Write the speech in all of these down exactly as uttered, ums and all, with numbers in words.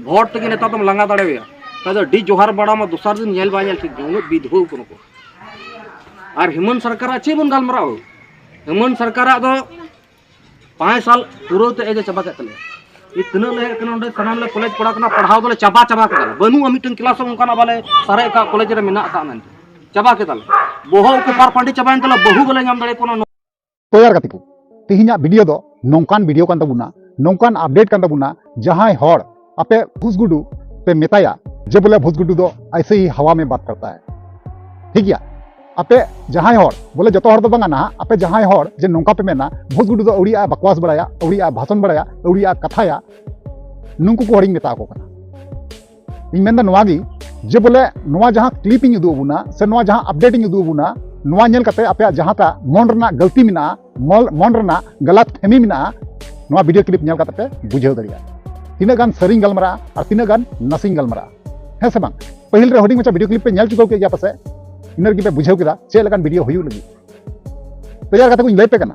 ᱵᱷᱳᱴ ᱛᱮᱜᱮ ᱱᱮᱛᱟ ᱫᱚᱢ ᱞᱟᱸᱜᱟ ᱫᱟᱲᱮᱣᱟᱭᱟ᱾ ᱚᱠᱟ ᱫᱚ ᱟᱹᱰᱤ ᱡᱚᱦᱟᱨ ᱵᱟᱲᱟ ᱢᱟ ᱫᱚᱥᱟᱨ ᱫᱤᱱ ᱧᱮᱞ ᱵᱟᱭ ᱧᱮᱞ ᱴᱷᱤᱠ ᱜᱮᱭᱟ, ᱩᱱᱟᱹᱜ ᱵᱤᱫᱷᱣᱟᱹ ᱠᱟᱱᱟ ᱠᱚ᱾ ᱟᱨ ᱦᱮᱢᱚᱱᱛ ᱥᱚᱨᱠᱟᱨᱟᱜ ᱪᱮᱫ ᱵᱚᱱ ᱜᱟᱞᱢᱟᱨᱟᱣᱟ? ᱦᱮᱢᱚᱱᱛ ᱥᱚᱨᱠᱟᱨᱟᱜ ᱫᱚ ᱯᱟᱸᱪ ᱥᱟᱞ ᱯᱩᱨᱟᱹᱣ ᱛᱮ ᱮᱡᱮ ᱪᱟᱵᱟ ᱠᱮᱫ ᱛᱟᱞᱮᱭᱟ᱾ ᱤᱧ ᱛᱤᱱᱟᱹᱜ ᱞᱮ ᱦᱮᱡ ᱠᱟᱱᱟ ᱚᱸᱰᱮ, ᱥᱟᱱᱟᱢ ᱞᱮ ᱠᱚᱞᱮᱡᱽ ᱠᱚᱲᱟ ᱠᱟᱱᱟ, ᱯᱟᱲᱦᱟᱣ ᱫᱚᱞᱮ ᱪᱟᱵᱟ ᱪᱟᱵᱟ ᱠᱮᱫᱟ᱾ ᱵᱟᱹᱱᱩᱜᱼᱟ ᱢᱤᱫᱴᱟᱝ ᱠᱞᱟᱥ ᱦᱚᱸ ᱚᱱᱠᱟᱱᱟᱜ ᱵᱟᱞᱮ ᱥᱟᱨᱮᱡ ᱟᱠᱟᱫ ᱠᱚᱞᱮᱡᱽ ᱨᱮ ᱢᱮᱱᱟᱜ ᱟᱠᱟᱫ ᱢᱮᱱᱛᱮ᱾ ᱪᱟᱵᱟ ᱠᱮᱫᱟᱞᱮ᱾ ᱵᱚᱦᱚᱜ ᱩᱠᱩ ᱯᱟᱨ ᱯᱟᱹᱱᱰᱤ ᱪᱟᱵᱟᱭᱮᱱ ᱛᱟᱞᱮ, ᱵᱟᱹᱦᱩ ᱵᱟᱞᱮ ᱧᱟᱢ ᱫᱟᱲᱮᱭᱟᱠᱚ ᱠᱟᱱᱟ᱾ ᱛᱚ ᱭᱟᱨ ᱜᱟᱛᱮ ᱠᱚ, ᱛᱮᱦᱮᱧᱟᱜ ᱵᱷᱤᱰᱤᱭᱳ ᱫᱚ ᱱᱚᱝᱠᱟᱱ ᱵᱷᱤᱰᱤᱭᱳ ᱠᱟᱱ ᱛᱟᱵᱚᱱᱟ, ᱱᱚᱝᱠᱟᱱ ᱟᱯᱰᱮᱴ ᱠᱟᱱ ᱛᱟᱵᱚᱱᱟ, ᱡᱟᱦᱟᱸᱭ ᱦᱚᱲ ᱟᱯᱮ ᱵᱷᱩᱥᱜᱩᱰᱩ ᱯᱮ ᱢᱮᱛᱟᱭᱟ ᱡᱮ ᱵᱚᱞᱮ ᱵᱷᱩᱥᱜᱩᱰᱩ ᱫᱚ ᱟᱭᱥᱮ ᱦᱤ ᱦᱟᱣᱟ ᱢᱮ ᱵᱟᱛ ᱠᱟᱨᱛᱟ ᱦᱟᱭ, ᱴᱷᱤᱠ ᱜᱮᱭᱟ? ᱟᱯᱮ ᱡᱟᱦᱟᱸᱭ ᱦᱚᱲ, ᱵᱚᱞᱮ ᱡᱚᱛᱚ ᱦᱚᱲ ᱫᱚ ᱵᱟᱝᱟ ᱱᱟᱦᱟᱜ, ᱟᱯᱮ ᱡᱟᱦᱟᱸᱭ ᱦᱚᱲ ᱡᱮ ᱱᱚᱝᱠᱟ ᱯᱮ ᱢᱮᱱᱟ, ᱵᱷᱩᱥᱜᱩᱰᱩ ᱫᱚ ᱟᱹᱣᱲᱤᱭᱟᱜ ᱵᱟᱠᱣᱟᱥ ᱵᱟᱲᱟᱭᱟ, ᱟᱹᱣᱲᱤᱭᱟᱜ ᱵᱷᱟᱥᱚᱱ ᱵᱟᱲᱟᱭᱟ, ᱟᱹᱣᱲᱤᱭᱟᱜ ᱠᱟᱛᱷᱟᱭᱟ, ᱱᱩᱠᱩ ᱠᱚ ᱦᱚᱲᱤᱧ ᱢᱮᱛᱟ ᱠᱚ ᱠᱟᱱᱟ᱾ ᱤᱧ ᱢᱮᱱᱫᱟ ᱱᱚᱣᱟ ᱜᱮ, ᱡᱮ ᱵᱚᱞᱮ ᱱᱚᱣᱟ ᱡᱟᱦᱟᱸ ᱠᱞᱤᱯ ᱤᱧ ᱩᱫᱩᱜ ᱟᱵᱚᱱᱟ ᱥᱮ ᱱᱚᱣᱟ ᱡᱟᱦᱟᱸ ᱟᱯᱰᱮᱴ ᱤᱧ ᱩᱫᱩᱜ ᱟᱵᱚᱱᱟ, ᱱᱚᱣᱟ ᱧᱮᱞ ᱠᱟᱛᱮ ᱟᱯᱮᱭᱟᱜ ᱡᱟᱦᱟᱸᱴᱟᱜ ᱢᱚᱱ ᱨᱮᱱᱟᱜ ᱜᱟᱹᱞᱛᱤ ᱢᱮᱱᱟᱜᱼᱟ, ᱢᱚᱞ-, ᱢᱚᱱ ᱨᱮᱱᱟᱜ ᱜᱟᱞᱟᱛ ᱯᱷᱮᱢᱤ ᱢᱮᱱᱟᱜᱼᱟ, ᱱᱚᱣᱟ ᱵᱷᱤᱰᱤᱭᱳ ᱠᱞᱤᱯ ᱧᱮᱞ ᱠᱟᱛᱮ ᱯᱮ ᱵᱩᱡᱷᱟᱹᱣ ᱫᱟᱲᱮᱭᱟᱜᱼᱟ᱾ ᱛᱤᱱᱟᱹᱜ ᱜᱟᱱ ᱥᱟᱹᱨᱤᱧ ᱜᱟᱞᱢᱟᱨᱟᱜᱼᱟ ᱟᱨ ᱛᱤᱱᱟᱹᱜ ᱜᱟᱱ ᱱᱟᱥᱮᱧ ᱜᱟᱞᱢᱟᱨᱟᱜᱼᱟ, ᱦᱮᱸ ᱥᱮ ᱵᱟᱝ? ᱯᱟᱹᱦᱤᱞ ᱨᱮ ᱦᱩᱰᱤᱧ ᱢᱟᱪᱷᱟ ᱵᱷᱤᱰᱤᱭᱳ ᱠᱞᱤᱯ ᱯᱮ ᱧᱮᱞ ᱪᱩᱠᱟᱹᱣ ᱠᱮᱫ ᱜᱮᱭᱟ ᱯᱟᱥᱮ, ᱤᱱᱟᱹ ᱨᱮᱜᱮ ᱯᱮ ᱵᱩᱡᱷᱟᱹᱣ ᱠᱮᱫᱟ ᱪᱮᱫ ᱞᱮᱠᱟᱱ ᱵᱷᱤᱰᱤᱭᱳ ᱦᱩᱭᱩᱜ ᱞᱟᱹᱜᱤᱫ᱾ ᱛᱚ ᱭᱟᱨ ᱜᱟᱛᱮ ᱠᱚᱧ ᱞᱟᱹᱭ ᱯᱮ ᱠᱟᱱᱟ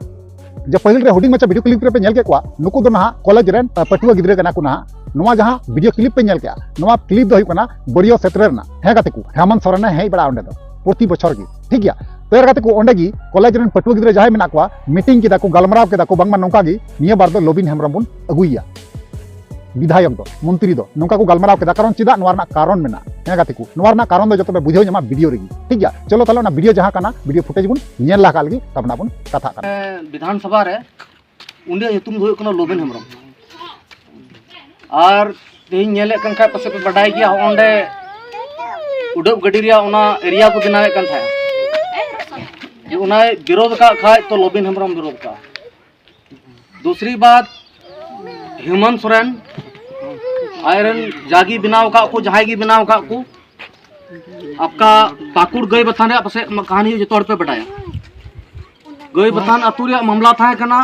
ᱡᱮ ᱯᱟᱹᱦᱤᱞ ᱨᱮ ᱦᱩᱰᱤᱧ ᱢᱟᱪᱷᱟ ᱵᱷᱤᱰᱤᱭᱳ ᱠᱞᱤᱯ ᱨᱮᱯᱮ ᱧᱮᱞ ᱠᱮᱫ ᱠᱚᱣᱟ, ᱱᱩᱠᱩ ᱫᱚ ᱱᱟᱦᱟᱜ ᱠᱚᱞᱮᱡᱽ ᱨᱮᱱ, ᱟ, ᱯᱟᱹᱴᱷᱩᱣᱟᱹ ᱜᱤᱫᱽᱨᱟᱹ ᱠᱟᱱᱟ ᱠᱚ ᱱᱟᱦᱟᱜ᱾ ᱱᱚᱣᱟ ᱡᱟᱦᱟᱸ ᱵᱷᱤᱰᱤᱭᱳ ᱠᱞᱤᱯ ᱯᱮ ᱧᱮᱞ ᱠᱮᱜᱼᱟ, ᱱᱚᱣᱟ ᱠᱞᱤᱯ ᱫᱚ ᱦᱩᱭᱩᱜ ᱠᱟᱱᱟ ᱵᱟᱹᱨᱭᱟᱹ ᱥᱮᱛᱨᱮ ᱨᱮᱱᱟᱜ᱾ ᱦᱮᱸ ᱜᱟᱛᱮ ᱠᱚ, ᱦᱮᱢᱚᱱᱛ ᱥᱚᱨᱮᱱᱮ ᱦᱮᱡ ᱵᱟᱲᱟᱜᱼᱟ ᱚᱸᱰᱮ ᱫᱚ ᱯᱨᱚᱛᱤ ᱵᱚᱪᱷᱚᱨ ᱜᱮ, ᱴᱷᱤᱠ ᱜᱮᱭᱟ? ᱛᱚ ᱭᱟᱨ ᱜᱟᱛᱮ ᱠᱚ, ᱚᱸᱰᱮ ᱜᱮ ᱠᱚᱞᱮᱡᱽ ᱨᱮᱱ ᱯᱟᱹᱴᱷᱩᱣᱟᱹ ᱜᱤᱫᱽᱨᱟᱹ ᱡᱟᱦᱟᱸᱭ ᱢᱮᱱᱟᱜ ᱠᱚᱣᱟ, ᱢᱤᱴᱤᱝ ᱠᱮᱫᱟ ᱠᱚ, ᱜᱟᱞᱢᱟᱨᱟᱣ ᱠᱮᱫᱟ ᱠᱚ, ᱵᱟᱝᱢᱟ ᱱᱚᱝᱠᱟ ᱜᱮ ᱱᱤᱭᱟᱹ ᱵᱟᱨ ᱫᱚ ᱞᱚᱵᱤᱱ ᱦᱮᱢᱵᱨᱚᱢ ᱵᱚᱱ ᱟᱹᱜᱩᱭᱮᱭᱟ᱾ ᱵᱤᱫᱷᱟᱭᱚᱠ ᱫᱚ, ᱢᱚᱱᱛᱨᱤ ᱫᱚ ᱱᱚᱝᱠᱟ ᱠᱚ ᱜᱟᱞᱢᱟᱨᱟᱣ ᱠᱮᱫᱟ, ᱠᱟᱨᱚᱱ ᱪᱮᱫᱟᱜ? ᱱᱚᱣᱟ ᱨᱮᱱᱟᱜ ᱠᱟᱨᱚᱱ ᱢᱮᱱᱟᱜᱼᱟ᱾ ᱦᱮᱸ ᱜᱟᱛᱮ ᱠᱚ, ᱱᱚᱣᱟ ᱨᱮᱱᱟᱜ ᱠᱟᱨᱚᱱ ᱫᱚ ᱡᱚᱛᱚ ᱯᱮ ᱵᱩᱡᱷᱟᱹᱣ ᱧᱟᱢᱟ ᱵᱷᱤᱰᱤᱭᱳ ᱨᱮᱜᱮ, ᱴᱷᱤᱠ ᱜᱮᱭᱟ? ᱪᱚᱞᱚ ᱛᱟᱦᱞᱮ ᱚᱱᱟ ᱵᱷᱤᱰᱤᱭᱳ ᱡᱟᱦᱟᱸ ᱠᱟᱱᱟ, ᱵᱷᱤᱰᱤᱭᱳ ᱯᱷᱩᱴᱮᱡᱽ ᱵᱚᱱ ᱧᱮᱞ ᱞᱟᱦᱟ ᱠᱟᱜ ᱞᱮᱜᱮ, ᱛᱟᱨᱯᱚᱨ ᱱᱟᱜ ᱵᱚᱱ ᱠᱟᱛᱷᱟᱜ ᱠᱟᱱᱟ᱾ ᱵᱤᱫᱷᱟᱱ ᱥᱚᱵᱷᱟ ᱨᱮ ᱩᱱᱤᱭᱟᱜ ᱧᱩᱛᱩᱢ ᱫᱚ ᱦᱩᱭᱩᱜ ᱠᱟᱱᱟ ᱞᱚᱵᱤᱱ ᱦᱮᱢᱵᱨᱚᱢ᱾ ᱟᱨ ᱛᱮᱦᱮᱧ ᱧᱮᱞᱮᱫ ᱠᱟᱱ ᱠᱷᱟᱡ ᱯᱟᱥᱮ ᱯᱮ ᱵᱟᱰᱟᱭ ᱜᱮᱭᱟ, ᱦᱚᱸᱜᱼᱚ ᱱᱚᱸᱰᱮ ᱩᱰᱟᱹᱜ ᱜᱟᱹᱰᱤ ᱨᱮᱭᱟᱜ ᱚᱱᱟ ᱮᱨᱤᱭᱟ ᱠᱚ ᱵᱮᱱᱟᱣᱮᱫ ᱠᱟᱱ ᱛᱟᱦᱮᱸᱫ, ᱡᱮ ᱚᱱᱟᱭ ᱵᱤᱨᱳᱫᱷ ᱟᱠᱟᱫ ᱠᱷᱟᱡ ᱛᱚ ᱞᱚᱵᱤᱱ ᱦᱮᱢᱵᱨᱚᱢ ᱵᱤᱨᱳᱫᱷ ᱟᱠᱟᱫᱼᱟ᱾ ᱫᱩᱥᱨᱤ ᱵᱟᱛ, ᱦᱮᱢᱚᱱᱛ ᱥᱚᱨᱮᱱ ᱟᱡᱨᱮᱱ ᱡᱟᱜᱮ ᱵᱮᱱᱟᱣ ᱟᱠᱟᱫ ᱠᱚ, ᱡᱟᱦᱟᱸᱭ ᱜᱮ ᱵᱮᱱᱟᱣ ᱟᱠᱟᱫ ᱠᱚ, ᱟᱯᱠᱟ ᱯᱟᱠᱩᱲ ᱜᱟᱹᱭ ᱵᱟᱛᱷᱟᱱ ᱨᱮᱭᱟᱜ ᱯᱟᱥᱮᱡ ᱠᱟᱹᱦᱱᱤ ᱡᱚᱛᱚ ᱦᱚᱲ ᱯᱮ ᱵᱟᱰᱟᱭᱟ᱾ ᱜᱟᱹᱭ ᱵᱟᱛᱷᱟᱱ ᱟᱹᱛᱩ ᱨᱮᱭᱟᱜ ᱢᱟᱢᱞᱟ ᱛᱟᱦᱮᱸ ᱠᱟᱱᱟ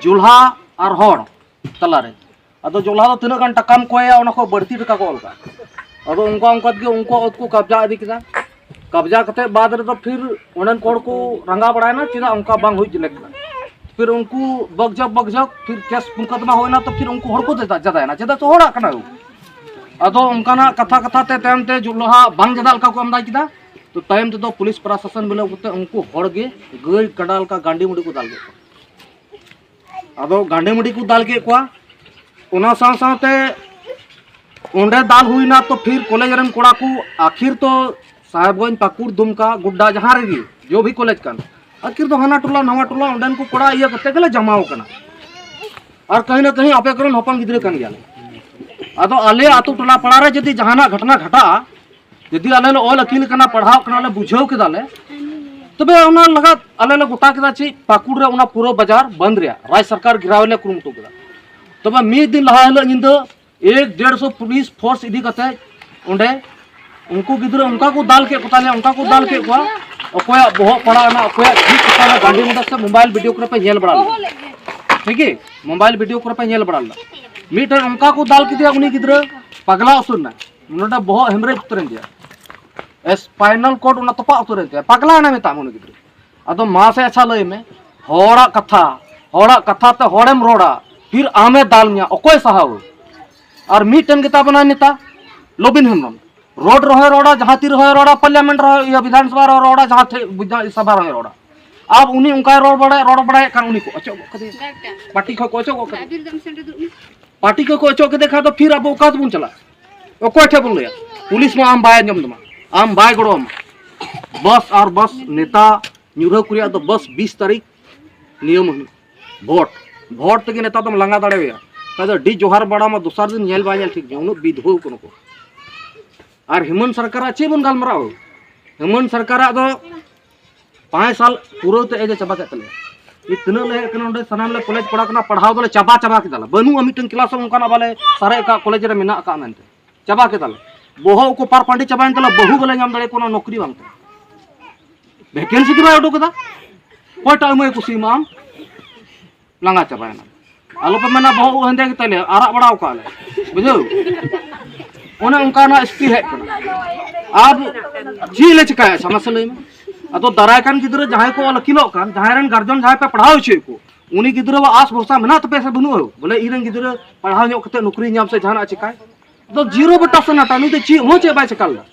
ᱡᱚᱞᱦᱟ ᱟᱨ ᱦᱚᱲ ᱛᱟᱞᱟᱨᱮ᱾ ᱟᱫᱚ ᱡᱚᱞᱦᱟ ᱫᱚ ᱛᱤᱱᱟᱹᱜ ᱜᱟᱱ ᱴᱟᱠᱟᱢ ᱠᱚᱭᱟ, ᱚᱱᱟ ᱠᱷᱚᱱ ᱵᱟᱹᱲᱛᱤ ᱴᱟᱠᱟ ᱠᱚ ᱚᱞ ᱠᱟᱜᱼᱟ᱾ ᱟᱫᱚ ᱚᱱᱠᱟ ᱚᱱᱠᱟ ᱛᱮᱜᱮ ᱩᱱᱠᱩᱣᱟᱜ ᱚᱛ ᱠᱚ ᱠᱟᱵᱽᱡᱟ ᱤᱫᱤ ᱠᱮᱫᱟ᱾ ᱠᱟᱵᱽᱡᱟ ᱠᱟᱛᱮ ᱵᱟᱫ ᱨᱮᱫᱚ ᱯᱷᱤᱨ ᱚᱸᱰᱮᱱ ᱠᱚ ᱦᱚᱲ ᱠᱚ ᱨᱟᱸᱜᱟᱣ ᱵᱟᱲᱟᱭᱮᱱᱟ, ᱪᱮᱫᱟᱜ ᱚᱱᱠᱟ ᱵᱟᱝ ᱦᱩᱭ ᱞᱮᱠ ᱠᱟᱱᱟ᱾ ᱯᱷᱤᱨ ᱩᱱᱠᱩ ᱵᱚᱠᱡᱚᱠ ᱵᱚᱠᱡᱚᱠ ᱯᱷᱤᱨ ᱠᱮᱥ ᱢᱩᱠᱟᱫᱢᱟ ᱦᱩᱭᱱᱟ, ᱛᱚ ᱯᱷᱤᱨ ᱩᱱᱠᱩ ᱦᱚᱲ ᱠᱚ ᱡᱟᱫᱟᱭᱮᱱᱟ, ᱪᱮᱫᱟᱜ ᱪᱚ ᱦᱚᱲᱟᱜ ᱠᱟᱱᱟ᱾ ᱟᱫᱚ ᱚᱱᱠᱟᱱᱟᱜ ᱠᱟᱛᱷᱟ ᱠᱟᱛᱷᱟ ᱛᱮ ᱛᱟᱭᱚᱢ ᱛᱮ ᱡᱩ-, ᱞᱟᱦᱟ ᱵᱟᱝ ᱡᱟᱫᱟ ᱞᱮᱠᱟ ᱠᱚ ᱟᱢᱫᱟᱭ ᱠᱮᱫᱟ᱾ ᱛᱚ ᱛᱟᱭᱚᱢ ᱛᱮᱫᱚ ᱯᱩᱞᱤᱥ ᱯᱨᱚᱥᱟᱥᱚᱱ ᱢᱤᱞᱟᱹᱣ ᱠᱟᱛᱮ ᱩᱱᱠᱩ ᱦᱚᱲ ᱜᱮ ᱜᱟᱹᱭ ᱠᱟᱰᱟ ᱞᱮᱠᱟ ᱜᱟᱸᱰᱤ ᱢᱩᱰᱤ ᱠᱚ ᱫᱟᱞ ᱠᱮᱫ ᱠᱚᱣᱟ᱾ ᱟᱫᱚ ᱜᱟᱸᱰᱤ ᱢᱩᱰᱤ ᱠᱚ ᱫᱟᱞ ᱠᱮᱫ ᱠᱚᱣᱟ᱾ ᱚᱱᱟ ᱥᱟᱶ ᱥᱟᱶᱛᱮ ᱚᱸᱰᱮ ᱫᱟᱞ ᱦᱩᱭᱱᱟ, ᱛᱚ ᱯᱷᱤᱨ ᱠᱚᱞᱮᱡᱽ ᱨᱮᱱ ᱠᱚᱲᱟ ᱠᱚ ᱟᱹᱠᱷᱤᱨ ᱛᱚ ᱥᱟᱦᱮᱵᱽᱜᱚᱸᱡᱽ, ᱯᱟᱹᱠᱩᱲ, ᱫᱩᱢᱠᱟ, ᱜᱳᱰᱰᱟ, ᱡᱟᱦᱟᱸ ᱨᱮᱜᱮ ᱡᱚ ᱵᱷᱤ ᱠᱚᱞᱮᱡᱽ ᱠᱟᱱ, ᱟᱹᱠᱷᱤᱨ ᱫᱚ ᱦᱟᱱᱟ ᱴᱚᱞᱟ ᱱᱟᱣᱟ ᱴᱚᱞᱟ ᱚᱸᱰᱮᱱ ᱠᱚ ᱠᱚᱲᱟ ᱤᱭᱟᱹ ᱠᱟᱛᱮ ᱜᱮᱞᱮ ᱡᱟᱢᱟᱣ ᱠᱟᱱᱟ᱾ ᱟᱨ ᱠᱟᱹᱦᱤ ᱱᱟ ᱠᱟᱹᱦᱤ ᱟᱯᱮ ᱠᱚᱨᱮᱱ ᱦᱚᱯᱚᱱ ᱜᱤᱫᱽᱨᱟᱹ ᱠᱟᱱ ᱜᱮᱭᱟᱞᱮ᱾ ᱟᱫᱚ ᱟᱞᱮ ᱟᱹᱛᱩ ᱴᱚᱞᱟ ᱯᱟᱲᱟ ᱨᱮ ᱡᱩᱫᱤ ᱡᱟᱦᱟᱱᱟᱜ ᱜᱷᱚᱴᱚᱱᱟ ᱜᱷᱟᱴᱟᱜᱼᱟ, ᱡᱩᱫᱤ ᱟᱞᱮ ᱞᱮ ᱚᱞ ᱟᱹᱠᱤᱞ ᱠᱟᱱᱟ, ᱯᱟᱲᱦᱟᱣ ᱠᱟᱱᱟᱞᱮ, ᱵᱩᱡᱷᱟᱹᱣ ᱠᱮᱫᱟᱞᱮ, ᱛᱚᱵᱮ ᱚᱱᱟ ᱞᱟᱜᱟᱫ ᱟᱞᱮ ᱞᱮ ᱜᱚᱴᱟ ᱠᱮᱫᱟ ᱪᱮᱫ ᱯᱟᱹᱠᱩᱲ ᱨᱮ ᱚᱱᱟ ᱯᱩᱨᱟᱹ ᱵᱟᱡᱟᱨ ᱵᱚᱱᱫ ᱨᱮᱭᱟᱜ ᱨᱟᱡᱽ ᱥᱚᱨᱠᱟᱨ ᱜᱷᱮᱨᱟᱣ ᱞᱮ ᱠᱩᱨᱩᱢᱩᱴᱩ ᱠᱮᱫᱟ᱾ ᱛᱚᱵᱮ ᱢᱤᱫ ᱫᱤᱱ ᱞᱟᱦᱟ ᱦᱤᱞᱳᱜ ᱧᱤᱫᱟᱹ ᱮᱠ ᱰᱮᱲᱥᱚ ᱯᱩᱞᱤᱥ ᱯᱷᱳᱨᱥ ᱤᱫᱤ ᱠᱟᱛᱮ ᱚᱸᱰᱮ ᱩᱱᱠᱩ ᱜᱤᱫᱽᱨᱟᱹ ᱚᱱᱠᱟ ᱠᱚ ᱫᱟᱞ ᱠᱮᱫ ᱠᱚ ᱛᱟᱞᱮᱭᱟ, ᱚᱱᱠᱟ ᱠᱚ ᱫᱟᱞ ᱠᱮᱫ ᱠᱚᱣᱟ, ᱚᱠᱚᱭᱟᱜ ᱵᱚᱦᱚᱜ ᱯᱟᱲᱟᱜ ᱮᱱᱟ, ᱚᱠᱚᱭᱟᱜ ᱴᱷᱤᱠ ᱠᱚ ᱛᱟᱞᱮ ᱜᱟᱹᱰᱤ ᱢᱚᱴᱚᱨ ᱥᱮ ᱢᱳᱵᱟᱭᱤᱞ ᱵᱷᱤᱰᱤᱭᱳ ᱠᱚᱨᱮ ᱯᱮ ᱧᱮᱞ ᱵᱟᱲᱟ ᱞᱮᱫᱟ, ᱴᱷᱤᱠ ᱜᱮ, ᱢᱳᱵᱟᱭᱤᱞ ᱵᱷᱤᱰᱤᱭᱳ ᱠᱚᱨᱮ ᱯᱮ ᱧᱮᱞ ᱵᱟᱲᱟ ᱞᱮᱫᱟ᱾ ᱢᱤᱫᱴᱮᱱ ᱚᱱᱠᱟ ᱠᱚ ᱫᱟᱞ ᱠᱮᱫᱮᱭᱟ ᱩᱱᱤ ᱜᱤᱫᱽᱨᱟᱹ, ᱯᱟᱜᱽᱞᱟ ᱩᱛᱟᱹᱨ ᱮᱱᱟᱭ, ᱱᱚᱰᱮ ᱵᱚᱦᱚᱜ ᱦᱮᱢᱨᱮᱡ ᱩᱛᱟᱹᱨ ᱮᱱ ᱛᱟᱭᱟ, ᱥᱯᱟᱭᱱᱟᱞ ᱠᱚᱨᱰ ᱚᱱᱟ ᱛᱚᱯᱟᱜ ᱩᱛᱟᱹᱨ ᱮᱱ ᱛᱟᱭᱟ, ᱯᱟᱜᱽᱞᱟ ᱮᱱᱟᱭ ᱢᱮᱛᱟᱜ ᱢᱮ ᱩᱱᱤ ᱜᱤᱫᱽᱨᱟᱹ᱾ ᱟᱫᱚ ᱢᱟᱥᱮ ᱟᱪᱪᱷᱟ ᱞᱟᱹᱭ ᱢᱮ, ᱦᱚᱲᱟᱜ ᱠᱟᱛᱷᱟ, ᱦᱚᱲᱟᱜ ᱠᱟᱛᱷᱟ ᱛᱮ ᱦᱚᱲᱮᱢ ᱨᱚᱲᱟ, ᱯᱷᱤᱨ ᱟᱢᱮ ᱫᱟᱞ ᱢᱮᱭᱟ, ᱚᱠᱚᱭ ᱥᱟᱦᱟᱣ? ᱟᱨ ᱢᱤᱫᱴᱮᱱ ᱜᱮᱛᱟ ᱵᱚᱱᱟᱭ ᱱᱮᱛᱟ, ᱞᱚᱵᱤᱱ ᱦᱮᱢᱵᱨᱚᱢ᱾ ᱨᱳᱰ ᱨᱮᱦᱚᱸᱭ ᱨᱚᱲᱟ, ᱡᱟᱦᱟᱸ ᱛᱤ ᱨᱮᱦᱚᱸᱭ ᱨᱚᱲᱟ, ᱯᱟᱨᱞᱤᱭᱟᱢᱮᱱᱴ ᱨᱮᱦᱚᱸ, ᱤᱭᱟᱹ, ᱵᱤᱫᱷᱟᱱ ᱥᱚᱵᱷᱟ ᱨᱮᱦᱚᱸ ᱨᱚᱲᱟ, ᱡᱟᱦᱟᱸ ᱴᱷᱮᱡ ᱵᱤᱫᱷᱟᱱ ᱥᱚᱵᱷᱟ ᱨᱮᱦᱚᱸᱭ ᱨᱚᱲᱟ᱾ ᱟᱨ ᱩᱱᱤ ᱚᱱᱠᱟᱭ ᱨᱚᱲ ᱵᱟᱲᱟᱭ, ᱨᱚᱲ ᱵᱟᱲᱟᱭᱮᱫ ᱠᱷᱟᱱ ᱩᱱᱤ ᱠᱚ ᱚᱪᱚᱜ ᱜᱚᱫ ᱠᱟᱫᱮᱭᱟ, ᱯᱟᱨᱴᱤ ᱠᱷᱚᱱ ᱠᱚ ᱚᱪᱚᱜ ᱜᱚᱫ ᱠᱟᱫᱮᱭᱟ᱾ ᱯᱟᱨᱴᱤ ᱠᱷᱚᱱ ᱠᱚ ᱚᱪᱚᱜ ᱠᱮᱫᱮ ᱠᱷᱟᱱ ᱫᱚ ᱯᱷᱤᱨ ᱟᱵᱚ ᱚᱠᱟ ᱛᱮᱵᱚᱱ ᱪᱟᱞᱟᱜᱼᱟ? ᱚᱠᱚᱭ ᱴᱷᱮᱱ ᱵᱚᱱ ᱞᱟᱹᱭᱟ? ᱯᱩᱞᱤᱥ ᱢᱟ ᱟᱢ ᱵᱟᱭ ᱟᱸᱡᱚᱢ ᱛᱟᱢᱟ, ᱟᱢ ᱵᱟᱭ ᱜᱚᱲᱚ ᱟᱢᱟ᱾ ᱵᱟᱥ ᱟᱨ ᱵᱟᱥ ᱱᱮᱛᱟ ᱧᱩᱨᱦᱟᱹ ᱠᱚ ᱨᱮᱭᱟᱜ ᱫᱚ ᱵᱟᱥ ᱵᱤᱥ ᱛᱟᱹᱨᱤᱠᱷ ᱱᱤᱭᱟᱹ ᱢᱟᱹᱦᱱᱟᱹ ᱵᱷᱳᱴ, ᱵᱷᱳᱴ ᱛᱮᱜᱮ ᱱᱮᱛᱟ ᱫᱚᱢ ᱞᱟᱸᱜᱟ ᱫᱟᱲᱮᱣᱟᱭᱟ᱾ ᱠᱷᱟᱡ ᱫᱚ ᱟᱹᱰᱤ ᱡᱚᱦᱟᱨ ᱵᱟᱲᱟ ᱢᱟ ᱫᱚᱥᱟᱨ ᱫᱤᱱ ᱧᱮᱞ ᱵᱟᱭ ᱧᱮᱞ ᱴᱷᱤᱠ ᱜᱮᱭᱟ, ᱩᱱᱟᱹᱜ ᱵᱤᱫᱷᱣᱟᱹ ᱠᱟᱱᱟ ᱠᱚ᱾ ᱟᱨ ᱦᱮᱢᱚᱱᱛ ᱥᱚᱨᱠᱟᱨᱟᱜ ᱪᱮᱫ ᱵᱚᱱ ᱜᱟᱞᱢᱟᱨᱟᱣᱟ? ᱦᱮᱢᱚᱱᱛ ᱥᱚᱨᱠᱟᱨᱟᱜ ᱫᱚ ᱯᱟᱸᱪ ᱥᱟᱞ ᱯᱩᱨᱟᱹᱣ ᱛᱮ ᱮᱡᱮ ᱪᱟᱵᱟ ᱠᱮᱫ ᱛᱟᱞᱮᱭᱟ᱾ ᱤᱧ ᱛᱤᱱᱟᱹᱜ ᱞᱮ ᱦᱮᱡ ᱠᱟᱱᱟ ᱚᱸᱰᱮ, ᱥᱟᱱᱟᱢ ᱞᱮ ᱠᱚᱞᱮᱡᱽ ᱠᱚᱲᱟ ᱠᱟᱱᱟ, ᱯᱟᱲᱦᱟᱣ ᱫᱚᱞᱮ ᱪᱟᱵᱟ ᱪᱟᱵᱟ ᱠᱮᱫᱟ ᱞᱮ᱾ ᱵᱟᱹᱱᱩᱜᱼᱟ ᱢᱤᱫᱴᱮᱱ ᱠᱞᱟᱥ ᱦᱚᱸ ᱚᱱᱠᱟᱱᱟᱜ ᱵᱟᱞᱮ ᱥᱟᱨᱮᱡ ᱟᱠᱟᱫ ᱠᱚᱞᱮᱡᱽ ᱨᱮ ᱢᱮᱱᱟᱜ ᱟᱠᱟᱫ ᱢᱮᱱᱛᱮ᱾ ᱪᱟᱵᱟ ᱠᱮᱫᱟ ᱞᱮ᱾ ᱵᱚᱦᱚᱜ ᱠᱚ ᱯᱟᱨ ᱯᱟᱸᱰᱮ ᱪᱟᱵᱟᱭᱮᱱ ᱛᱟᱞᱮ, ᱵᱟᱹᱦᱩ ᱵᱟᱞᱮ ᱧᱟᱢ ᱫᱟᱲᱮᱭᱟᱜ ᱠᱟᱱᱟ, ᱱᱚᱠᱨᱤ ᱵᱟᱝ ᱛᱮ᱾ ᱵᱷᱮᱠᱮᱱᱥᱤ ᱜᱮ ᱵᱟᱭ ᱩᱰᱩᱠ ᱮᱫᱟ᱾ ᱚᱠᱚᱭᱴᱟᱜ ᱮᱢᱟᱭ ᱠᱩᱥᱤ ᱮᱢᱟᱜ ᱟᱢ? ᱞᱟᱸᱜᱟ ᱪᱟᱵᱟᱭᱮᱱᱟ᱾ ᱟᱞᱚᱯᱮ ᱢᱮᱱᱟ ᱵᱚᱦᱚᱜ ᱩᱵ ᱦᱮᱸᱫᱮ ᱜᱮᱛᱟᱞᱮᱭᱟ, ᱟᱨᱟᱜ ᱵᱟᱲᱟᱣ ᱠᱟᱜᱼᱟ ᱞᱮ, ᱵᱩᱡᱷᱟᱹᱣ? ᱚᱱᱮ ᱚᱱᱠᱟᱱᱟᱜ ᱥᱛᱷᱤᱛᱤ ᱦᱮᱡ ᱠᱟᱱᱟ᱾ ᱟᱨ ᱪᱮᱫ ᱞᱮ ᱪᱤᱠᱟᱭᱟ? ᱟᱪᱪᱷᱟ, ᱢᱟᱥᱮ ᱞᱟᱹᱭ ᱢᱮ᱾ ᱟᱫᱚ ᱫᱟᱨᱟᱭ ᱠᱟᱱ ᱜᱤᱫᱽᱨᱟᱹ ᱡᱟᱦᱟᱸᱭ ᱠᱚ ᱚᱞ ᱟᱹᱠᱤᱞᱚᱜ ᱠᱟᱱ, ᱡᱟᱦᱟᱸᱭ ᱨᱮᱱ ᱜᱟᱨᱡᱮᱱ ᱡᱟᱦᱟᱸᱭ ᱯᱮ ᱯᱟᱲᱦᱟᱣ ᱦᱚᱪᱚᱭᱮᱫ ᱠᱚ, ᱩᱱᱤ ᱜᱤᱫᱽᱨᱟᱹᱣᱟᱜ ᱟᱥ ᱵᱷᱚᱨᱥᱟ ᱢᱮᱱᱟᱜ ᱛᱟᱯᱮᱭᱟ ᱥᱮ ᱵᱟᱹᱱᱩᱜᱼᱟ? ᱵᱚᱞᱮ ᱤᱧ ᱨᱮᱱ ᱜᱤᱫᱽᱨᱟᱹ ᱯᱟᱲᱦᱟᱣ ᱧᱚᱜ ᱠᱟᱛᱮ ᱱᱚᱠᱨᱤ ᱧᱟᱢ ᱥᱮ ᱡᱟᱦᱟᱱᱟᱜ ᱪᱤᱠᱟᱭ? ᱫᱚ ᱡᱤᱨᱳ ᱵᱮᱴᱟ ᱥᱚᱱᱟᱴᱟ, ᱱᱩᱭ ᱫᱚ ᱪᱮᱫ ᱦᱚᱸ ᱪᱮᱫ ᱵᱟᱭ ᱪᱮᱠᱟ ᱞᱮᱫᱟ᱾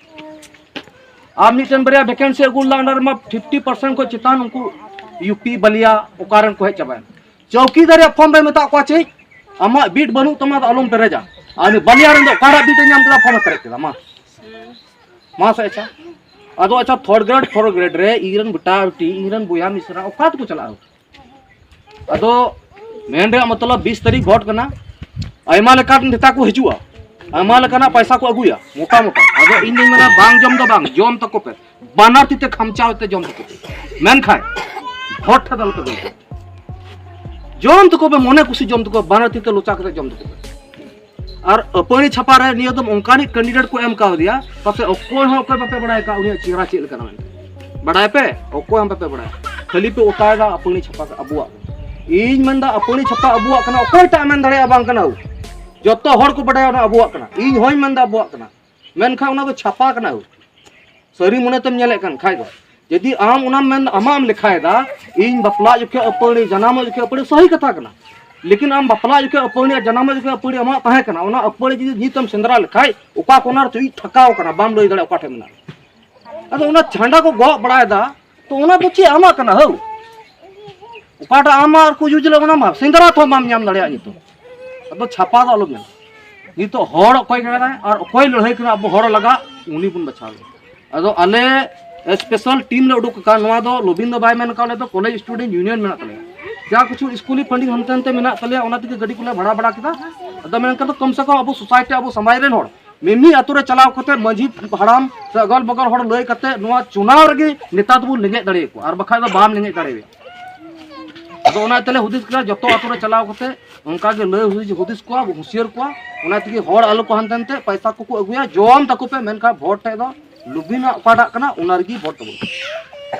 ᱟᱨ ᱢᱤᱫᱴᱮᱱ ᱵᱟᱨᱭᱟ ᱵᱷᱮᱠᱮᱱᱥᱤ ᱟᱹᱜᱩ ᱞᱮᱫᱟ, ᱚᱱᱟ ᱨᱮᱢᱟ ᱯᱷᱤᱯᱴᱤ ᱯᱟᱨᱥᱮᱱᱴ ᱠᱷᱚᱱ ᱪᱮᱛᱟᱱ ᱩᱱᱠᱩ ᱭᱩᱯᱤ ᱵᱟᱞᱤᱭᱟ ᱚᱠᱟ ᱨᱮᱱ ᱠᱚ ᱦᱮᱡ ᱪᱟᱵᱟᱭᱮᱱ᱾ ᱪᱚᱣᱠᱤᱫᱟᱨ ᱨᱮᱭᱟᱜ ᱯᱷᱚᱨᱢ ᱨᱮ ᱢᱮᱛᱟᱜ ᱠᱚᱣᱟ ᱪᱮᱫ, ᱟᱢᱟᱜ ᱵᱤᱴ ᱵᱟᱹᱱᱩᱜ ᱛᱟᱢᱟ, ᱟᱫᱚ ᱟᱞᱚᱢ ᱯᱮᱨᱮᱡᱟ᱾ ᱟᱨ ᱩᱱᱤ ᱵᱟᱞᱤᱭᱟ ᱨᱮᱱ ᱫᱚ ᱚᱠᱟᱴᱟᱜ ᱵᱤᱴ ᱮ ᱧᱟᱢ ᱠᱮᱫᱟ, ᱯᱷᱚᱨᱢ ᱮ ᱯᱮᱨᱮᱡ ᱠᱮᱫᱟ᱾ ᱢᱟ ᱢᱟ ᱥᱮ ᱟᱪᱪᱷᱟ, ᱟᱫᱚ ᱟᱪᱪᱷᱟ, ᱛᱷᱟᱨᱰ ᱜᱨᱮᱰ ᱯᱷᱳᱨᱛᱷ ᱜᱨᱮᱰ ᱨᱮ ᱤᱧ ᱨᱮᱱ ᱵᱮᱴᱟ ᱵᱤᱴᱤ, ᱤᱧ ᱨᱮᱱ ᱵᱚᱭᱦᱟ ᱢᱤᱥᱨᱟ ᱚᱠᱟ ᱛᱮᱠᱚ ᱪᱟᱞᱟᱜᱼᱟ? ᱟᱫᱚ ᱢᱮᱱ ᱨᱮᱭᱟᱜ ᱢᱚᱛᱞᱚᱵ ᱵᱤᱥ ᱛᱟᱹᱨᱤᱠᱷ ᱵᱷᱳᱴ ᱠᱟᱱᱟ, ᱟᱭᱢᱟ ᱞᱮᱠᱟᱱ ᱱᱮᱛᱟ ᱠᱚ ᱦᱤᱡᱩᱜᱼᱟ, ᱟᱭᱢᱟ ᱞᱮᱠᱟᱱᱟᱜ ᱯᱚᱭᱥᱟ ᱠᱚ ᱟᱹᱜᱩᱭᱟ ᱢᱚᱴᱟ ᱢᱚᱴᱟ᱾ ᱟᱫᱚ ᱤᱧ ᱫᱩᱧ ᱢᱮᱱᱟ ᱵᱟᱝ ᱡᱚᱢ ᱫᱚ ᱵᱟᱝ, ᱡᱚᱢ ᱛᱟᱠᱚ ᱯᱮ, ᱵᱟᱱᱟᱨ ᱛᱤ ᱛᱮ ᱠᱷᱟᱢᱪᱟᱣ ᱛᱮ ᱡᱚᱢ ᱛᱟᱠᱚ ᱯᱮ, ᱢᱮᱱᱠᱷᱟᱱ ᱵᱷᱳᱴ ᱴᱷᱮᱱ ᱫᱚ ᱟᱞᱚ ᱯᱮ ᱜᱚᱞᱯᱚᱭᱟ᱾ ᱡᱚᱢ ᱛᱟᱠᱚ ᱯᱮ, ᱢᱚᱱᱮ ᱠᱩᱥᱤ ᱡᱚᱢ ᱛᱟᱠᱚ ᱯᱮ, ᱵᱟᱱᱟᱨ ᱛᱤ ᱛᱮ ᱞᱚᱪᱟ ᱠᱟᱛᱮ ᱡᱚᱢ ᱛᱟᱠᱚ ᱯᱮ᱾ ᱟᱨ ᱟᱹᱯᱟᱹᱲᱤ ᱪᱷᱟᱯᱟ ᱨᱮ ᱱᱤᱭᱟᱹ ᱫᱚᱢ ᱚᱱᱠᱟᱱᱤᱡ ᱠᱮᱱᱰᱤᱰᱮᱴ ᱠᱚ ᱮᱢ ᱠᱟᱣᱫᱮᱭᱟ, ᱯᱟᱥᱮ ᱚᱠᱚᱭ ᱦᱚᱸ ᱚᱠᱚᱭ ᱵᱟᱯᱮ ᱵᱟᱲᱟᱭ ᱠᱟᱜ ᱩᱱᱤᱭᱟᱜ ᱪᱮᱦᱨᱟ ᱪᱮᱫ ᱞᱮᱠᱟᱱᱟ ᱢᱮᱱᱛᱮ᱾ ᱵᱟᱲᱟᱭ ᱯᱮ? ᱚᱠᱚᱭ ᱦᱚᱸ ᱵᱟᱯᱮ ᱵᱟᱲᱟᱭᱟ᱾ ᱠᱷᱟᱹᱞᱤ ᱯᱮ ᱚᱛᱟᱭᱮᱫᱟ ᱟᱹᱯᱟᱹᱲᱤ ᱪᱷᱟᱯᱟ ᱟᱵᱚᱣᱟᱜ᱾ ᱤᱧ ᱢᱮᱱᱫᱟ ᱟᱹᱯᱟᱹᱲᱤ ᱪᱷᱟᱯᱟ ᱟᱵᱚᱣᱟᱜ ᱠᱟᱱᱟ, ᱚᱠᱚᱭᱴᱟᱜ ᱢᱮᱱ ᱫᱟᱲᱮᱭᱟᱜᱼᱟ ᱵᱟᱝ ᱠᱟᱱᱟ? ᱡᱚᱛᱚ ᱦᱚᱲ ᱠᱚ ᱵᱟᱰᱟᱭᱟ ᱚᱱᱟ ᱟᱵᱚᱣᱟᱜ ᱠᱟᱱᱟ, ᱤᱧ ᱦᱚᱸᱧ ᱢᱮᱱᱫᱟ ᱟᱵᱚᱣᱟᱜ ᱠᱟᱱᱟ, ᱢᱮᱱᱠᱷᱟᱱ ᱚᱱᱟ ᱫᱚ ᱪᱷᱟᱯᱟ ᱠᱟᱱᱟ᱾ ᱥᱟᱹᱨᱤ ᱢᱚᱱᱮ ᱛᱮᱢ ᱧᱮᱞᱮᱫ ᱠᱟᱱ ᱠᱷᱟᱡ ᱫᱚ, ᱡᱩᱫᱤ ᱟᱢ ᱚᱱᱟᱢ ᱢᱮᱱ, ᱟᱢᱟᱜ ᱮᱢ ᱞᱮᱠᱷᱟᱭᱮᱫᱟ, ᱤᱧ ᱵᱟᱯᱞᱟᱜ ᱡᱚᱠᱷᱮᱡ ᱟᱹᱯᱟᱹᱲᱤ, ᱡᱟᱱᱟᱢᱚᱜ ᱡᱚᱠᱷᱮᱡ ᱟᱹᱯᱟᱹᱲᱤ, ᱥᱟᱹᱦᱤ ᱠᱟᱛᱷᱟ ᱠᱟᱱᱟ᱾ ᱞᱮᱠᱤᱱ ᱟᱢ ᱵᱟᱯᱞᱟᱜ ᱡᱚᱠᱷᱮᱡ ᱟᱹᱯᱟᱹᱲᱤ ᱟᱨ ᱡᱟᱱᱟᱢᱚᱜ ᱡᱚᱠᱷᱮᱡ ᱟᱹᱯᱟᱹᱲᱤ ᱟᱢᱟᱜ ᱛᱟᱦᱮᱸ ᱠᱟᱱᱟ, ᱚᱱᱟ ᱟᱹᱯᱟᱹᱲᱤ ᱡᱩᱫᱤ ᱱᱤᱛ ᱮᱢ ᱥᱮᱸᱫᱽᱨᱟ ᱞᱮᱠᱷᱟᱡ, ᱚᱠᱟ ᱠᱚᱱᱟ ᱨᱮ ᱪᱚ ᱤᱡ ᱴᱷᱟᱠᱟᱣ ᱠᱟᱱᱟ, ᱵᱟᱢ ᱞᱟᱹᱭ ᱫᱟᱲᱮᱭᱟᱜᱼᱟ ᱚᱠᱟ ᱴᱷᱮᱡ ᱢᱮᱱᱟᱜᱼᱟ᱾ ᱟᱫᱚ ᱚᱱᱟ ᱪᱷᱟᱸᱰᱟ ᱠᱚ ᱜᱚᱜ ᱵᱟᱲᱟᱭᱮᱫᱟ, ᱛᱚ ᱚᱱᱟ ᱫᱚ ᱪᱮᱫ ᱟᱢᱟᱜ ᱠᱟᱱᱟ ᱦᱟᱹᱣ? ᱚᱠᱟᱴᱟᱜ ᱟᱢᱟᱜ ᱟᱨ ᱠᱚ ᱤᱭᱩᱡᱽ ᱞᱮ, ᱚᱱᱟ ᱢᱟ ᱥᱮᱸᱫᱽᱨᱟ ᱛᱮᱦᱚᱸ ᱵᱟᱢ ᱧᱟᱢ ᱫᱟᱲᱮᱭᱟᱜᱼᱟ ᱱᱤᱛᱚᱜ᱾ ᱟᱫᱚ ᱪᱷᱟᱯᱟ ᱫᱚ ᱟᱞᱚᱢ ᱧᱟᱢᱟ᱾ ᱱᱤᱛᱚᱜ ᱦᱚᱲ ᱚᱠᱚᱭ ᱠᱟᱱᱟᱭ ᱟᱨ ᱚᱠᱚᱭ ᱞᱟᱹᱲᱦᱟᱹᱭ ᱠᱟᱱᱟ ᱟᱵᱚ ᱦᱚᱲ ᱞᱟᱜᱟ, ᱩᱱᱤ ᱵᱚᱱ ᱵᱟᱪᱷᱟᱣ ᱮᱭᱟ᱾ ᱟᱫᱚ ᱟᱞᱮ ᱥᱯᱮᱥᱟᱞ ᱴᱤᱢ ᱞᱮ ᱩᱰᱩᱠ ᱟᱠᱟᱫ, ᱱᱚᱣᱟ ᱫᱚ ᱞᱚᱵᱤᱱ ᱫᱚ ᱵᱟᱭ ᱢᱮᱱ ᱟᱠᱟᱫ, ᱟᱞᱮ ᱫᱚ ᱠᱚᱞᱮᱡᱽ ᱥᱴᱩᱰᱮᱱᱴ ᱭᱩᱱᱤᱭᱚᱱ ᱢᱮᱱᱟᱜ ᱛᱟᱞᱮᱭᱟ᱾ ᱡᱟ ᱠᱤᱪᱷᱩ ᱥᱠᱩᱞᱤ ᱯᱷᱟᱱᱰᱤᱝ ᱦᱟᱱᱛᱮ ᱱᱟᱛᱮ ᱢᱮᱱᱟᱜ ᱛᱟᱞᱮᱭᱟ, ᱚᱱᱟ ᱛᱮᱜᱮ ᱜᱟᱹᱰᱤ ᱠᱚᱞᱮ ᱵᱷᱟᱲᱟ ᱵᱟᱲᱟ ᱠᱮᱫᱟ᱾ ᱟᱫᱚ ᱢᱮᱱᱠᱷᱟᱱ ᱫᱚ ᱠᱚᱢ ᱥᱮ ᱠᱚᱢ ᱟᱵᱚ ᱥᱳᱥᱟᱭᱴᱤ, ᱟᱵᱚ ᱥᱚᱢᱟᱡᱽ ᱨᱮᱱ ᱦᱚᱲ ᱢᱤᱢᱤᱫ ᱟᱛᱳ ᱨᱮ ᱪᱟᱞᱟᱣ ᱠᱟᱛᱮ ᱢᱟᱹᱡᱷᱤ ᱦᱟᱲᱟᱢ ᱥᱮ ᱟᱜᱚᱞ ᱵᱚᱜᱚᱞ ᱦᱚᱲ ᱞᱟᱹᱭ ᱠᱟᱛᱮ ᱱᱚᱣᱟ ᱪᱩᱱᱟᱣ ᱨᱮᱜᱮ ᱱᱮᱛᱟ ᱫᱚᱵᱚᱱ ᱞᱮᱸᱜᱮᱡ ᱫᱟᱲᱮᱭᱟᱠᱚᱣᱟ, ᱟᱨ ᱵᱟᱠᱷᱟᱡ ᱫᱚ ᱵᱟᱢ ᱞᱮᱸᱜᱮᱡ ᱫᱟᱲᱮᱭᱟᱭᱟ᱾ ᱟᱫᱚ ᱚᱱᱟ ᱛᱮᱞᱮ ᱦᱩᱫᱤᱥ ᱠᱮᱫᱟ ᱡᱚᱛᱚ ᱟᱛᱳ ᱨᱮ ᱪᱟᱞᱟᱣ ᱠᱟᱛᱮ ᱚᱱᱠᱟ ᱜᱮ ᱞᱟᱹᱭ ᱦᱩᱫᱤᱥ, ᱦᱩᱫᱤᱥ ᱠᱚᱣᱟ, ᱦᱩᱸᱥᱤᱭᱟᱹᱨ ᱠᱚᱣᱟ, ᱚᱱᱟ ᱛᱮᱜᱮ ᱦᱚᱲ ᱟᱞᱚ ᱠᱚ ᱦᱟᱱᱛᱮ ᱱᱟᱛᱮ ᱯᱟᱭᱥᱟ ᱠᱚᱠᱚ ᱟᱹᱜᱩᱭᱟ, ᱡᱚᱢ ᱛᱟᱠᱚ ᱯᱮ, ᱢᱮᱱᱠᱷᱟᱱ ᱵᱷᱳᱴ ᱴᱷᱮᱡ ᱫᱚ ᱞᱩᱵᱤᱱᱟᱜ ᱚᱠᱟᱴᱟᱜ ᱠᱟᱱᱟ ᱚᱱᱟ ᱨᱮᱜᱮ ᱵᱷᱳᱴ ᱛᱟᱵᱚᱱ᱾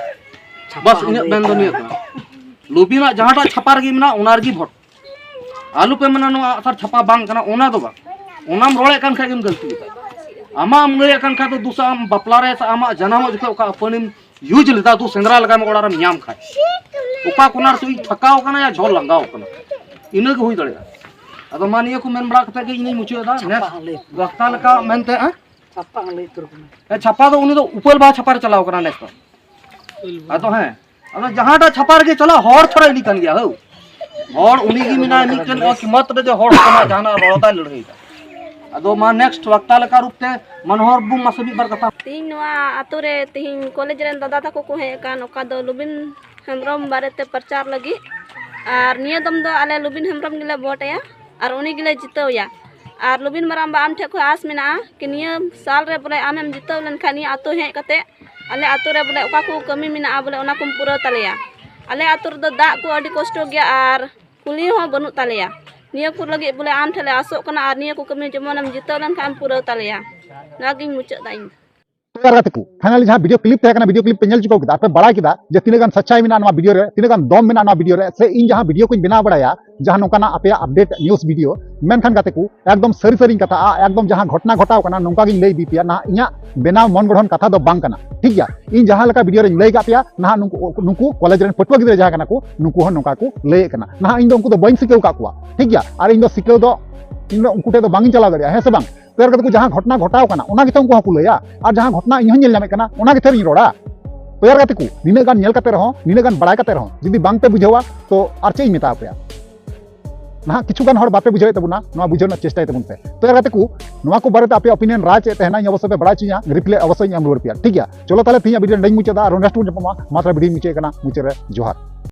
ᱵᱟᱥ ᱤᱧᱟᱹᱜ ᱢᱮᱱ ᱫᱚ ᱱᱤᱭᱟᱹ ᱠᱟᱱᱟ, ᱞᱩᱵᱤᱱᱟᱜ ᱡᱟᱦᱟᱸᱴᱟᱜ ᱪᱷᱟᱯᱟ ᱨᱮᱜᱮ ᱢᱮᱱᱟᱜᱼᱟ ᱚᱱᱟ ᱨᱮᱜᱮ ᱵᱷᱳᱴ᱾ ᱟᱞᱚ ᱯᱮ ᱢᱮᱱᱟ ᱱᱚᱣᱟ ᱟᱜᱼᱥᱟᱨ ᱪᱷᱟᱯᱟ ᱵᱟᱝ ᱠᱟᱱᱟ, ᱚᱱᱟ ᱫᱚ ᱵᱟᱝ᱾ ᱚᱱᱟᱢ ᱨᱚᱲᱮᱫ ᱠᱟᱱ ᱠᱷᱟᱡ ᱜᱮᱢ ᱜᱟᱹᱞᱛᱤ ᱠᱮᱫᱟ᱾ ᱟᱢᱟᱜ ᱮᱢ ᱞᱟᱹᱭᱮᱫ ᱠᱟᱱ ᱠᱷᱟᱡ ᱫᱚ ᱫᱩᱥᱟ ᱟᱢ ᱵᱟᱯᱞᱟ ᱨᱮ ᱥᱮ ᱟᱢᱟᱜ ᱡᱟᱱᱟᱢᱚᱜ ᱡᱚᱠᱷᱚᱡ ᱚᱠᱟ ᱟᱹᱯᱟᱹᱱᱤᱢ ᱤᱭᱩᱡᱽ ᱞᱮᱫᱟ, ᱫᱩ ᱥᱮᱸᱫᱽᱨᱟ ᱞᱮᱜᱟᱭ ᱢᱮ ᱚᱲᱟᱜ ᱨᱮᱢ ᱧᱟᱢ ᱠᱷᱟᱡ᱾ ᱚᱠᱟ ᱠᱚᱱᱟ ᱨᱮ ᱪᱚ ᱤᱡ ᱴᱷᱟᱠᱟᱣ ᱠᱟᱱᱟ ᱭᱟ ᱡᱷᱚᱞ ᱞᱟᱸᱜᱟᱣ ᱠᱟᱱᱟ, ᱤᱱᱟᱹ ᱜᱮ ᱦᱩᱭ ᱫᱟᱲᱮᱭᱟᱜᱼᱟ᱾ ᱟᱫᱚ ᱢᱟ ᱱᱤᱭᱟᱹ ᱠᱚ ᱢᱮᱱ ᱵᱟᱲᱟ ᱠᱟᱛᱮ ᱜᱮ ᱤᱧᱤᱧ ᱢᱩᱪᱟᱹᱫ ᱮᱫᱟ᱾ ᱪᱷᱟᱯᱟ ᱱᱮᱠᱥᱴ ᱦᱚᱸ ᱞᱟᱹᱭ ᱵᱟᱠᱛᱟ ᱞᱮᱠᱟ ᱢᱮᱱᱛᱮ, ᱦᱮᱸ? ᱪᱷᱟᱯᱟ ᱦᱚᱸ ᱞᱟᱹᱭ ᱩᱛᱟᱹᱨ ᱠᱟᱱᱟ᱾ ᱦᱮᱸ, ᱪᱷᱟᱯᱟ ᱫᱚ ᱩᱱᱤ ᱫᱚ ᱩᱯᱟᱹᱞ ᱵᱟ ᱪᱷᱟᱯᱟ ᱨᱮ ᱪᱟᱞᱟᱣ ᱠᱟᱱᱟ ᱱᱮᱠᱥᱴ ᱫᱚ᱾ ᱟᱫᱚ ᱦᱮᱸ, ᱟᱫᱚ ᱡᱟᱦᱟᱸᱴᱟᱜ ᱪᱷᱟᱯᱟ ᱨᱮᱜᱮ ᱪᱟᱞᱟᱜ, ᱦᱚᱲ ᱛᱷᱚᱲᱟ ᱤᱫᱤ ᱠᱟᱱ ᱜᱮᱭᱟ᱾ ᱦᱳ, ᱦᱚᱲ ᱩᱱᱤ ᱜᱮ ᱢᱮᱱᱟᱭᱟ ᱢᱤᱫᱴᱮᱱ ᱠᱤᱢᱚᱛ ᱨᱮ, ᱡᱮ ᱦᱚᱲ ᱦᱚᱯᱚᱱᱟᱜ ᱡᱟᱦᱟᱱᱟᱜ ᱨᱚᱲ ᱫᱟᱭ, ᱞᱟᱹᱲᱦᱟᱹᱭ ᱫᱟᱭ᱾ ᱟᱫᱚ ᱢᱟ ᱱᱮᱠᱥᱴ ᱵᱟᱠᱛᱟ ᱞᱮᱠᱟ ᱨᱩᱯ ᱛᱮ ᱢᱟᱱᱦᱚᱨ ᱵᱩ ᱢᱟᱥᱮ ᱢᱤᱫ ᱵᱟᱨ ᱠᱟᱛᱷᱟ᱾ ᱛᱮᱦᱮᱧ ᱱᱚᱣᱟ ᱟᱛᱳ ᱨᱮ ᱛᱮᱦᱮᱧ ᱠᱚᱞᱮᱡᱽ ᱨᱮᱱ ᱫᱟᱫᱟ ᱛᱟᱠᱚ ᱠᱚ ᱦᱮᱡ ᱟᱠᱟᱱ, ᱚᱠᱟ ᱫᱚ ᱞᱩᱵᱤᱱ ᱦᱮᱢᱵᱨᱚᱢ ᱵᱟᱨᱮᱛᱮ ᱯᱨᱚᱪᱟᱨ ᱞᱟᱹᱜᱤᱫ᱾ ᱟᱨ ᱱᱤᱭᱟᱹ ᱫᱚᱢ ᱫᱚ ᱟᱞᱮ ᱞᱩᱵᱤᱱ ᱦᱮᱢᱵᱨᱚᱢ ᱜᱮᱞᱮ ᱵᱷᱳᱴ ᱟᱭᱟ᱾ ᱟᱨ ᱩᱱᱤ ᱜᱮᱞᱮ ᱡᱤᱛᱟᱹᱣ ᱮᱭᱟ᱾ ᱟᱨ ᱞᱩᱵᱤᱱ ᱢᱟᱨᱟᱝᱵᱟ, ᱟᱢ ᱴᱷᱮᱱ ᱠᱷᱚᱱ ᱟᱸᱥ ᱢᱮᱱᱟᱜᱼᱟ ᱠᱤ ᱱᱤᱭᱟᱹ ᱥᱟᱞ ᱨᱮ ᱵᱚᱞᱮ ᱟᱢᱮᱢ ᱡᱤᱛᱟᱹᱣ ᱞᱮᱱᱠᱷᱟᱱ ᱱᱤᱭᱟᱹ ᱟᱛᱳ ᱦᱮᱡ ᱠᱟᱛᱮ ᱟᱞᱮ ᱟᱛᱳ ᱨᱮ ᱵᱚᱞᱮ ᱚᱠᱟ ᱠᱚ ᱠᱟᱹᱢᱤ ᱢᱮᱱᱟᱜᱼᱟ, ᱵᱚᱞᱮ ᱚᱱᱟ ᱠᱚᱢ ᱯᱩᱨᱟᱹᱣ ᱛᱟᱞᱮᱭᱟ᱾ ᱟᱞᱮ ᱟᱛᱳ ᱨᱮᱫᱚ ᱫᱟᱜ ᱠᱚ ᱟᱹᱰᱤ ᱠᱚᱥᱴᱚ ᱜᱮᱭᱟ ᱟᱨ ᱠᱩᱞᱦᱤ ᱦᱚᱸ ᱵᱟᱹᱱᱩᱜ ᱛᱟᱞᱮᱭᱟ᱾ ᱱᱤᱭᱟᱹ ᱠᱚ ᱞᱟᱹᱜᱤᱫ ᱵᱚᱞᱮ ᱟᱢ ᱴᱷᱮᱱ ᱞᱮ ᱟᱥᱚᱜ ᱠᱟᱱᱟ ᱟᱨ ᱱᱤᱭᱟᱹ ᱠᱚ ᱠᱟᱹᱢᱤ ᱡᱮᱢᱚᱱᱮᱢ ᱡᱤᱛᱟᱹᱣ ᱞᱮᱱᱠᱷᱟᱱ ᱮᱢ ᱯᱩᱨᱟᱹᱣ ᱛᱟᱞᱮᱭᱟ᱾ ᱱᱚᱣᱟᱜᱤᱧ ᱢᱩᱪᱟᱹᱫ ᱫᱟ ᱤᱧ ᱫᱚ᱾ ᱛᱚ ᱭᱟᱨ ᱜᱟᱛᱮ ᱠᱚ, finally ᱡᱟᱦᱟᱸ video clip ᱛᱟᱦᱮᱸ ᱠᱟᱱᱟ, video clip ᱯᱮ ᱧᱮᱞ ᱪᱩᱠᱟᱹᱣ ᱠᱮᱫᱟ, ᱟᱨ ᱯᱮ ᱵᱟᱲᱟᱭ ᱠᱮᱫᱟ ᱡᱮ ᱛᱤᱱᱟᱹᱜ ᱜᱟᱱ ᱥᱟᱪᱪᱟᱭ ᱢᱮᱱᱟᱜᱼᱟ ᱱᱚᱣᱟ video ᱨᱮ, ᱛᱤᱱᱟᱹᱜ ᱜᱟᱱ ᱫᱚᱢ ᱢᱮᱱᱟᱜᱼᱟ ᱱᱚᱣᱟ video ᱨᱮ, ᱥᱮ ᱤᱧ ᱡᱟᱦᱟᱸ video ᱠᱚᱧ ᱵᱮᱱᱟᱣ ᱵᱟᱲᱟᱭᱟ, ᱡᱟᱦᱟᱸ ᱱᱚᱝᱠᱟᱱᱟᱜ ᱟᱯᱮᱭᱟᱜ update news video, ᱢᱮᱱᱠᱷᱟᱱ ᱜᱟᱛᱮ ᱠᱚ, ᱮᱠᱫᱚᱢ ᱥᱟᱹᱨᱤ ᱥᱟᱹᱨᱤᱧ ᱠᱟᱛᱷᱟᱜᱼᱟ, ᱮᱠᱫᱚᱢ ᱡᱟᱦᱟᱸ ᱜᱷᱚᱴᱱᱟ ᱜᱷᱚᱴᱟᱣ ᱠᱟᱱᱟ ᱱᱚᱝᱠᱟ ᱜᱤᱧ ᱞᱟᱹᱭ ᱤᱫᱤ ᱯᱮᱭᱟ᱾ ᱱᱟᱦᱟᱜ ᱤᱧᱟᱹᱜ ᱵᱮᱱᱟᱣ ᱢᱚᱱ ᱜᱚᱲᱦᱚᱱ ᱠᱟᱛᱷᱟ ᱫᱚ ᱵᱟᱝ ᱠᱟᱱᱟ, ᱴᱷᱤᱠ ᱜᱮᱭᱟ? ᱤᱧ ᱡᱟᱦᱟᱸ ᱞᱮᱠᱟ video ᱨᱮᱧ ᱞᱟᱹᱭ ᱠᱟᱜ ᱯᱮᱭᱟ, ᱱᱟᱦᱟᱜ ᱱᱩᱠᱩ, ᱱᱩᱠᱩ ᱠᱚᱞᱮᱡᱽ ᱨᱮᱱ ᱯᱟᱹᱴᱷᱩᱣᱟᱹ ᱜᱤᱫᱽᱨᱟᱹ ᱡᱟᱦᱟᱸ ᱠᱟᱱᱟ ᱠᱚ, ᱱᱩᱠᱩ ᱦᱚᱸ ᱱᱚᱝᱠᱟ ᱠᱚ ᱞᱟᱹᱭᱮᱫ ᱠᱟᱱᱟ᱾ ᱱᱟᱦᱟᱜ ᱤᱧ ᱫᱚ ᱩᱱᱠᱩ ᱫᱚ ᱵᱟᱹᱧ ᱥᱤᱠᱟᱹᱣ ᱠᱟᱜ ᱠᱚᱣᱟ, ᱴᱷᱤᱠ ᱜᱮᱭᱟ? ᱟᱨ ᱤᱧ ᱫᱚ ᱥᱤᱠᱟᱹᱣ ᱫᱚ, ᱤᱧ ᱫᱚ ᱩᱱᱠᱩ ᱴᱷᱮᱱ ᱫᱚ ᱵᱟᱝ ᱤᱧ ᱪᱟᱞᱟᱣ ᱫᱟᱲᱮᱭᱟᱜᱼᱟ, ᱦᱮᱸ ᱥᱮ ᱵᱟᱝ? ᱛᱚ ᱭᱟᱨ ᱜᱟᱛᱮ ᱠᱚ, ᱡᱟᱦᱟᱸ ᱜᱷᱚᱴᱱᱟ ᱜᱷᱚᱴᱟᱣ ᱠᱟᱱᱟ ᱚᱱᱟ ᱜᱮᱛᱚ ᱩᱱᱠᱩ ᱦᱚᱸᱠᱚ ᱞᱟᱹᱭᱟ, ᱟᱨ ᱡᱟᱦᱟᱸ ᱜᱷᱚᱴᱱᱟ ᱤᱧ ᱦᱚᱸᱧ ᱧᱮᱞ ᱧᱟᱢᱮᱫ ᱠᱟᱱᱟ ᱚᱱᱟ ᱜᱮᱛᱚᱧ ᱨᱚᱲᱟ᱾ ᱛᱚ ᱭᱟᱨ ᱜᱟᱛᱮ ᱠᱚ, ᱱᱤᱱᱟᱹᱜ ᱜᱟᱱ ᱧᱮᱞ ᱠᱟᱛᱮ ᱨᱮᱦᱚᱸ, ᱱᱤᱱᱟᱹᱜ ᱜᱟᱱ ᱵᱟᱲᱟᱭ ᱠᱟᱛᱮ ᱨᱮᱦᱚᱸ ᱡᱩᱫᱤ ᱵᱟᱝ ᱯᱮ ᱵᱩᱡᱷᱟᱹᱣᱟ, ᱛᱚ ᱟᱨ ᱪᱮᱫ ᱤᱧ ᱢᱮᱛᱟ ᱯᱮᱭᱟ? ᱱᱟᱦᱟᱜ ᱠᱤᱪᱷᱩ ᱜᱟᱱ ᱦᱚᱲ ᱵᱟᱯᱮ ᱵᱩᱡᱷᱟᱹᱣᱮᱫ ᱛᱟᱵᱚᱱᱟ, ᱱᱚᱣᱟ ᱵᱩᱡᱷᱟᱹᱣ ᱨᱮᱱᱟᱜ ᱪᱮᱥᱴᱟᱭ ᱛᱟᱵᱚᱱ ᱯᱮ᱾ ᱛᱚ ᱭᱟᱨ ᱜᱟᱛᱮ ᱠᱚ, ᱱᱚᱣᱟ ᱠᱚ ᱵᱟᱨᱮᱛᱮ ᱟᱯᱮᱭᱟᱜ opinion ᱨᱟᱭ ᱪᱮᱫ ᱛᱟᱦᱮᱱᱟ, ᱤᱧ ᱚᱵᱚᱥᱥᱳᱭ ᱯᱮ ᱵᱟᱲᱟᱭ ᱦᱚᱪᱚᱧᱟ, reply ᱚᱵᱚᱥᱥᱳᱭ ᱤᱧ ᱮᱢ ᱨᱩᱣᱟᱹᱲ ᱯᱮᱭᱟ, ᱴᱷᱤᱠ ᱜᱮᱭᱟ? ᱪᱚᱞᱚ ᱛᱟᱦᱞᱮ ᱛᱮᱦᱮᱧᱟᱜ video ᱱᱚᱸᱰᱮᱧ ᱢᱩᱪᱟᱹᱫᱟ, ᱟᱨ next video ᱧᱟᱯᱟᱢᱟ, ᱢᱟ ᱛᱟᱦᱞᱮ video ᱧ ᱢᱩᱪᱟᱹᱫ ᱠᱟᱱᱟ, ᱢᱩᱪᱟᱹᱫ ᱨᱮ ᱡᱚᱦᱟᱨ᱾